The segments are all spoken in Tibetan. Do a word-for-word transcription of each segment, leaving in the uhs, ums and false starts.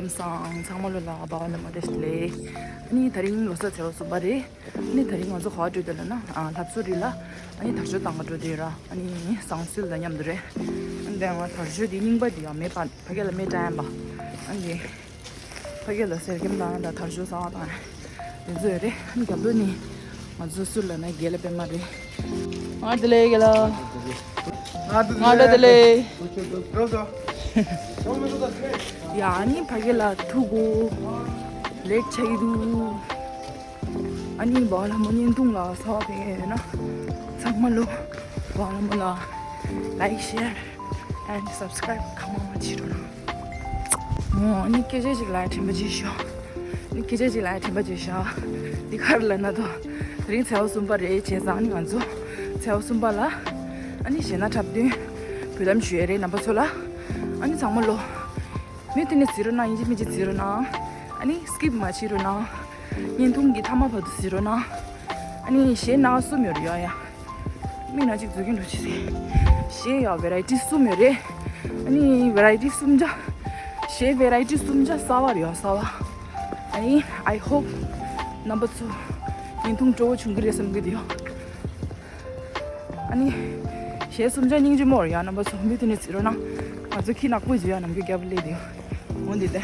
སང་ཚང་མ་ལོ་ལ་བ་བ་ལ་མ་དེ་ལེ། ཨ་ནི་དེ་རིང་ལོ་གསར་ཚེས་པ་གསུམ་པ་རེད། ཨ་ནི་དེ་རིང་ང་ཚོ་ག་པར་འགྲོ་འདོད་ལབ་ན། ཨ། ལྷ་མཚོ་རི་ལ། ཨ་ནི་དར་ལྕོག་བཏང་ག་འགྲོ་འདོད་ར། ཨ་ནི་བཟང་སྤྱོད་དང་མཉམ་དུ་རེད། ཨ་ནི་དེ་ང་དར་ལྕོག་དེ་རྙིང་པ་དེ་ཡང་མེད་པ། ཕ་གི་ལ་མེ་སྲེག་ཡིན་པ། ཨ་ནི་ཕ་གི་ལ་གསེར་སྐྱེམས་དང་དང་དར་ལྕོག་ཟ་བ་དང་དེ་ཚོ་ཡོད་རེད། ཨ་ནི་རྒྱབ་ལོགས་ནས་ང་ཚོ་སུ་ལབ་ན་རྒན་ལགས་པད་མ་རེད། ང་བདེ་ལེགས་རྒན་ལགས། ང་བདེ་ལེགས། ཡ། ཨ་ནི་ཕ་གི་ལ་ཐུག་གོ་ལེཊ་ཆགས་ཀྱི་འདུག་ཨ་ནི་བ་ལ་མོ་བརྙན་ཐུང་ལ་གསར་པ་ཕེབས་ཡོད་ན་ཚང་མ་ལོ་བ་ལ་མོ་ལ་like, share and subscribe གང་མང་མང་བྱེད་རོགས་གནང་། ཨོ། ཨ་ནི་སྐད་ཆ་ཅིག་ལ་དྲན་པ་ཅིག་ཤོག་ཨ་ནི་སྐད་ཆ་ཅིག་ལ་དྲན་པ་ཅིག་ཤོག་འདི་ག་རེ་ལབ་ན་དོ། དེ་རིང་ཚེས་པ་གསུམ་པ་རེད། བྱས་ཙང་ཨ་ནི་ང་ཚོ་ཚེས་པ་གསུམ་པ་ལ་ཨ་ནི་གཞས་སྣ་འཁྲབ་སྟོན་འབུལ་ལམ་ཞུ་ཡས་རེད་རྣམ་པ་ཚོ་ལ། ཨ་ནི་ཚང་མ་ལོ་མུ་མཐུད་ནས་གཟིགས་རོགས་གནང་། ཡིན་གཅིག་མིན་གཅིག་གཟིགས་རོགས་གནང་། ཨ་ནི་སི་ཀིབ་མ་བྱེད་རོགས་གནང་། བརྙན་ཐུང་གི་མཐའ་མ་བར་དུ་གཟིགས་རོགས་གནང་། ཨ་ནི་གཞས་སྣ་གསུམ་ཡོད་རེད་ཡ་ཡ། མིག་ནང་གཅིག་འཛུལ་གྱིན་འགྲོ་ཅི་ཟེར། གཞས་ཡ་བེ་རའི་ཊི་གསུམ་ཡོད་རེད། ཨ་ནི་བེ་རའི་ཊི་གསུམ་ཆ། གཞས་བེ་རའི་ཊི་གསུམ་ཆ་གསར་པ་རེད་ཡ་གསར་པ། ཨ་ནི་I hope རྣམ་པ་ཚོ་བརྙན་ཐུང་སྤྲོ་བོ་བྱུང་གི་རེད་བསམ་གི་འདུག་ཡ། ཨ་ནི་གཞས་གསུམ་ཆ་སྙིང་རྗེ་མོ་རེད་ཡ། རྣམ་པ་ཚོ་མུ་མཐུད་ནས་གཟིགས་རོགས་གནང་། ང་ཚོ་ཁྱི་ནག་པོ་ཞིག་ཡ་ནམ་རྒྱུན་རྒྱབ་སླེབས་འདུག་འོ་འདི་ལྟ།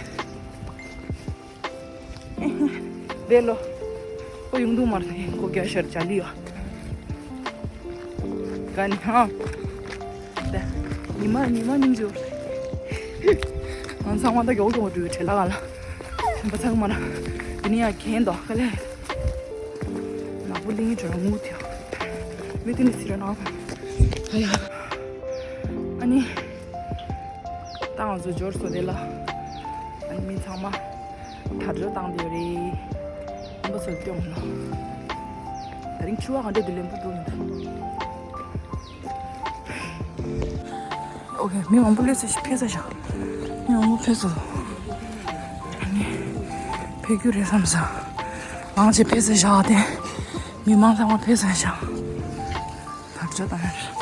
བེ་ལོ། ཁོ་ཡོང་འདུག་མ་རེད། ཁོ་རྒྱ་ཤར་ཇ་ལི་ཡོད། ག་ནི་ཧ། ད་ཉི་མ་ཉི་མ་སྙིང་རྗེ་པོ་རེད། ང་ཚང་མ་ད་མགྱོགས་མགྱོགས་འགྲོ་བའི་བྲེལ་ལ་ག་ལ། དྲན་པ་ཚང་མ་ལ། དེ་ནི་ཡ་གན་དོ་ག་ལེ། ནག་པོ་གླིང་གི་བྲོ་ར་ངུ་ཐེ། མི་དེ་ནི་ཚི་ར་ནང་། ཨ་ཡ། ཨ་ནི། ད་ང་ཚོ་འབྱོར་སོང་དེ་ལ། ཨ་ནི་མི་ཚང་མ་དར་ལྕོག་བཏང་བསྡད་ཡོད་རེད། རྣམ་པ་ཚོ་སྟོན་ལ། དེ་རིང་ཆུ་བ་ག་འདྲ་འདི་ལེན་པོ་འདུག་མི་འདུག་ཨོ་ཁེ། མི་མང་པོ་སླེབས་ཚར་ཤག་ཕེབས་ཚར་ཤག་མི་མང་པོ་ཕེབས་སོང་། ཨ་ནི་ཕེབས་རྒྱུ་རེད་བསམ་ས། མང་ཆེ་ཕེབས་ཚར་ཤག་དེ་མི་མང་ཚང་མ་ཕེབས་ཚར་ཤག་ད་ཆ་ད་ཡར།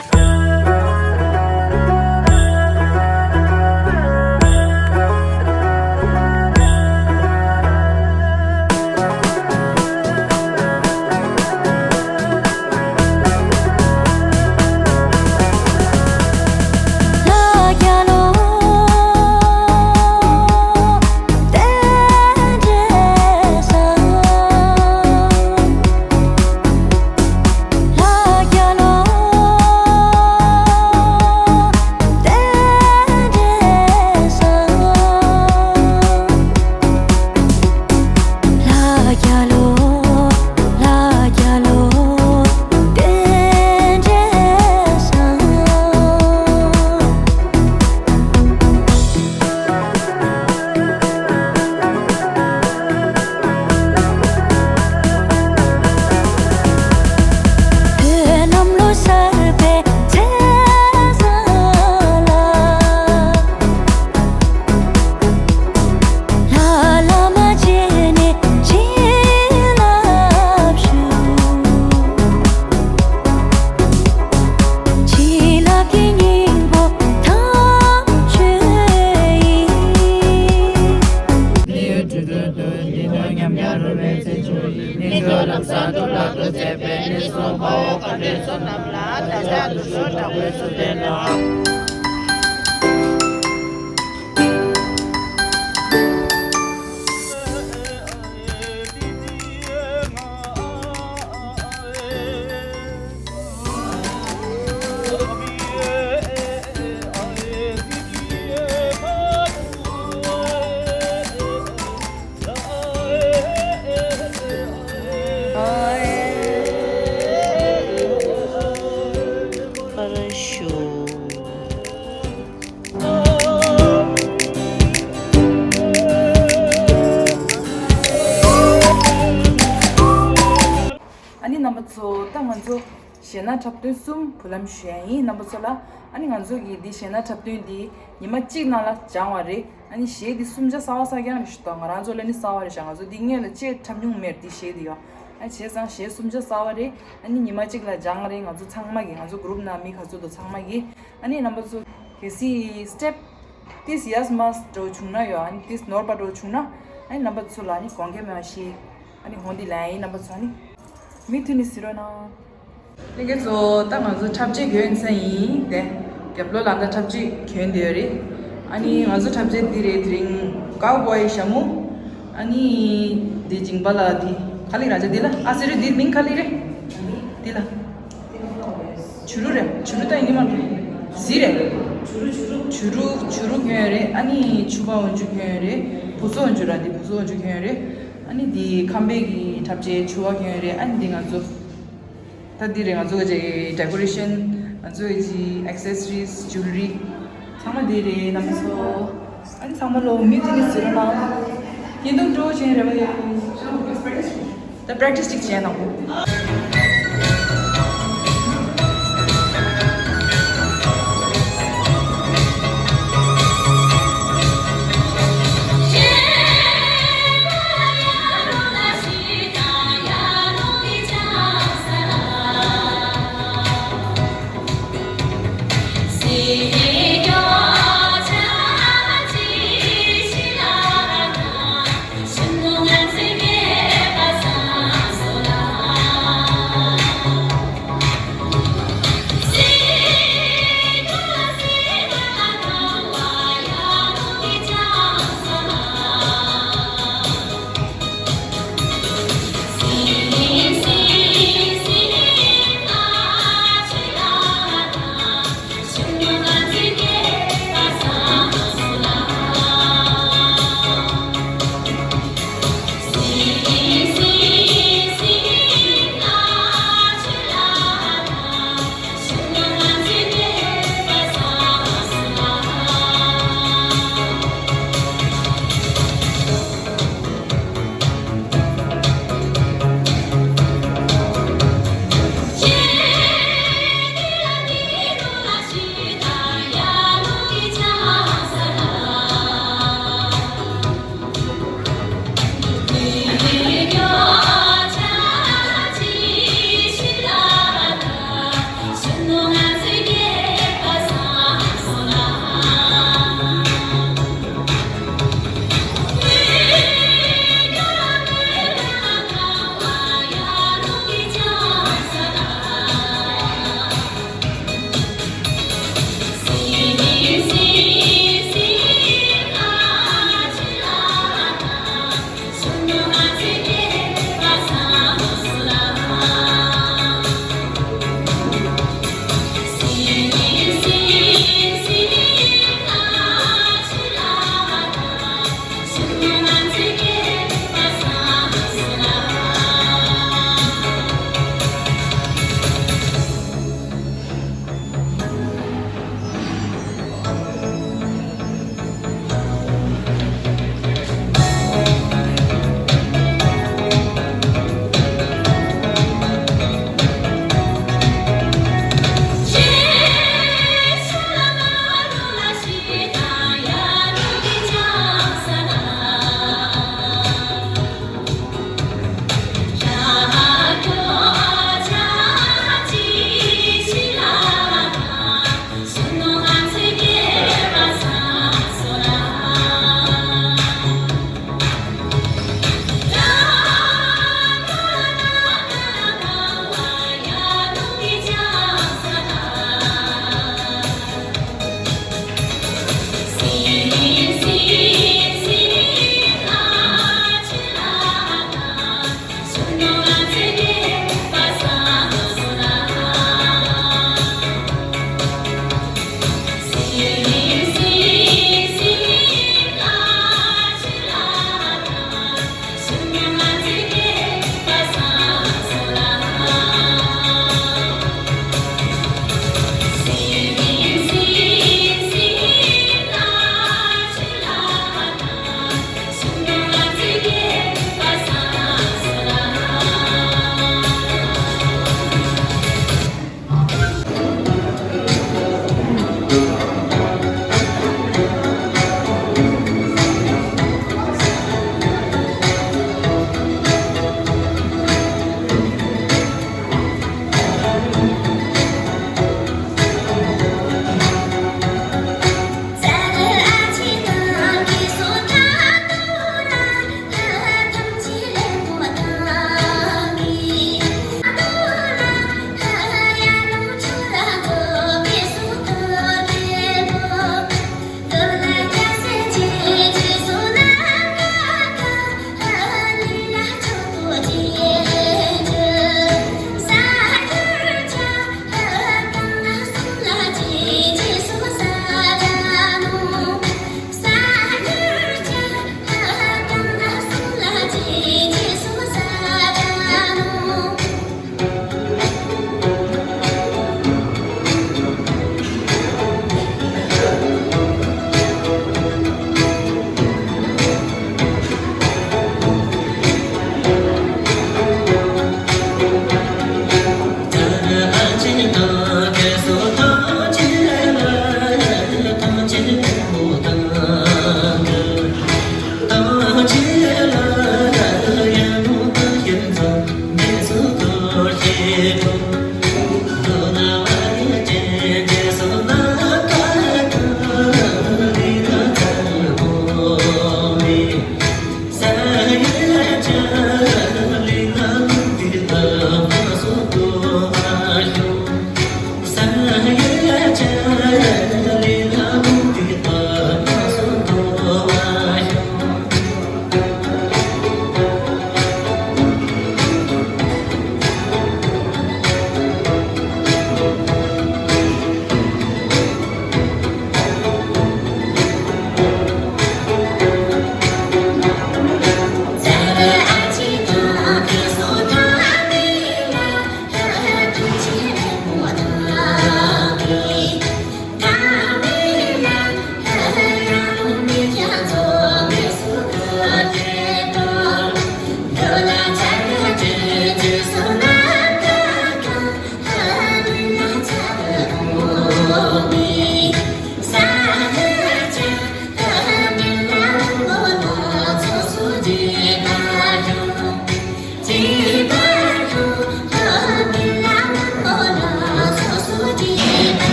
Хорошо. ཨ་ནི་རྣམ་པ་ཚོ། ད་ང་ཚོ་གཞས་སྣ་འཁྲབ་སྟོན་གསུམ་འབུལ་ལམ་ཞུ་ཡ་ཡིན། རྣམ་པ་ཚོ་ལ། ཨ་ནི་ང་ཚོ་གི་འདི་གཞས་སྣ་འཁྲབ་སྟོན་འདི་ཉི་མ་གཅིག་ནང་ལ་སྦྱངས་པ་རེད། ཨ་ནི་གཞས་འདི་གསུམ་ཆ་གསར་པ་གསར་རྐྱང་རེད་ཤག་ད་ང་རང་ཚོ་ལ་ནི་གསར་པ་རེད་ཤག་ང་ཚོ་འདི་སྔོན་ལ་ཅིག་འཁྲབ་མྱོང་མེད་འདི་གཞས་འདི་ཡོད། ཨ་བྱས་ཙང་གཞས་གསུམ་ཆ་གསར་པ་རེད། ཨ་ནི་ཉི་མ་གཅིག་ལ་སྦྱངས་རེད། ང་ཚོ་ཚང་མ་གི། ང་ཚོ་གུ་རུབ་ནང་མི་ག་ཚོད་འདུག་ཚང་མ་གི། ཨ་ནི་རྣམ་པ་ཚོ་གལ་སྲིད་སི་ཊེབ་ ཏིས་ཡས་མས་འགྲོ་བྱུང་ན་ཡོད། ཨ་ནི་ཏིས་ནོར་པ་འགྲོ་བྱུང་ན། ཨ་ནི་རྣམ་པ་ཚོ་ལ་ནི་དགོངས་འགལ་མེད་པ་ཞིག་ཨ་ནི་ཧོང་དི་ལན་ཡིན། རྣམ་པ་ཚོ་ནི་མི་མཐུན་ནི་ཟེར་རོ་ན། ལྷན་རྒྱས་ཚོ་ད་ང་ཚོ་འཁྲབ་ཆས་གྱོན་ཚར་ཡིན་ཏེ། རྒྱབ་ལོགས་ལ་ད་འཁྲབ་ཆས་གྱོན་བསྡད་ཡོད་རེད། ཨ་ནི་ང་ཚོ་འཁྲབ་ཆས་འདི་རེད། དེ་རིང་ཀའུ་བོའི་ཞྭ་མོ། ཨ་ནི་འདི་མཇིང་པ་ལ་འདི་ག་ལེགས་རང་ཅག་འདི་ལ་ཨ་ཟེར་རེད། འདི་མིང་ག་ལེགས་རེད། འདི་ལ། བྱུ་རུ་རེད། བྱུ་རུ་ད་ཡིན་ནི་མ་རེད། གཟི་རེད། བྱུ་རུ་བྱུ་རུ་གྱོན་ཡོད་རེད། ཨ་ནི་ཕྱུ་པ་འོག་འཇུག་གྱོན་ཡོད་རེད། བུ་ཚོ་འོག་འཇུག་ར་འདི་བུ་ཚོ་འོག་འཇུག་གྱོན་ཡོད་རེད། ཨ་ནི་འདི་ཁམས་པའི་གི་འཁྲབ་ཆས་ཕྱུ་པ་གྱོན་ཡོད་རེད། ཨ་ནི་འདི་ང་ཚོ། ད་འདི་རེད། ང་ཚོ་གི་ཌེ་ཀོ་རེ་ཤན། ང་ཚོ་གི་ཨེག་སེ་སི་རིས། ཇུ་ལི་རི། ཚང་མ་འདི་རེད། རྣམ་པ་ཚོ། ཨ་ནི་ཚང་མ་ལོ་མི་དེ་ནི་ཟེར་ན། ཉིན་དུ་འགྲོ་བཞིན་རེད་བ་ཡ། ད་པྲེག་ཊིས་ཅིག་བྱས་ན་གོ།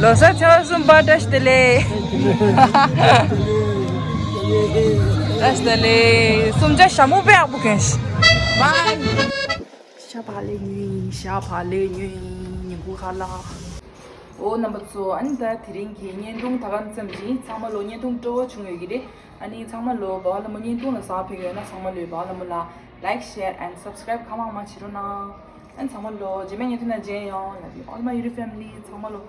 ལོ་གསར་ཚེས་པ་གསུམ་པ་བཀྲ་ཤིས་བདེ་ལེགས། བཀྲ་ཤིས་བདེ་ལེགས། གསུམ་ཆ་ཞྭ་མོ་དཔེ་ཡག་པོ་གྱོན་ཤག། བའི། ཤ་བག་ལེབ་ཉོས་ཡིན། ཤ་བག་ལེབ་ཉོས་ཡིན། ཉིན་གུང་ཁ་ལག། ཨོ་རྣམ་པ་ཚོ། ཨ་ནི་ད་དེ་རིང་གི་བརྙན་ཐུང་ད་ག་ཙམ་ཞིག། ཚང་མ་ལོ་བརྙན་ཐུང་སྤྲོ་བོ་བྱུང་ཡོད་ཀྱི་རེད། ཨ་ནི་ཚང་མ་ལོ་འབའ་བ་ལྷ་མོ་བརྙན་ཐུང་ལ་གཟིགས་ཕེབས་ཡོད་ན། ཚང་མ་ལོས་འབའ་བ་ལྷ་མོ་ལ་like, share and subscribe གང་མང་མང་བྱེད་རོགས་གནང་། ཨ་ནི་ཚང་མ་ལོ་རྗེས་མའི་བརྙན་ཐུང་ནང་མཇལ་ཡོང་། Love you all my YouTube family. ཚང་མ་ལོ་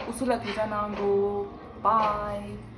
འུ་ཚོ་ལ་ཐུགས་ཅག་གནང་གོ། Bye.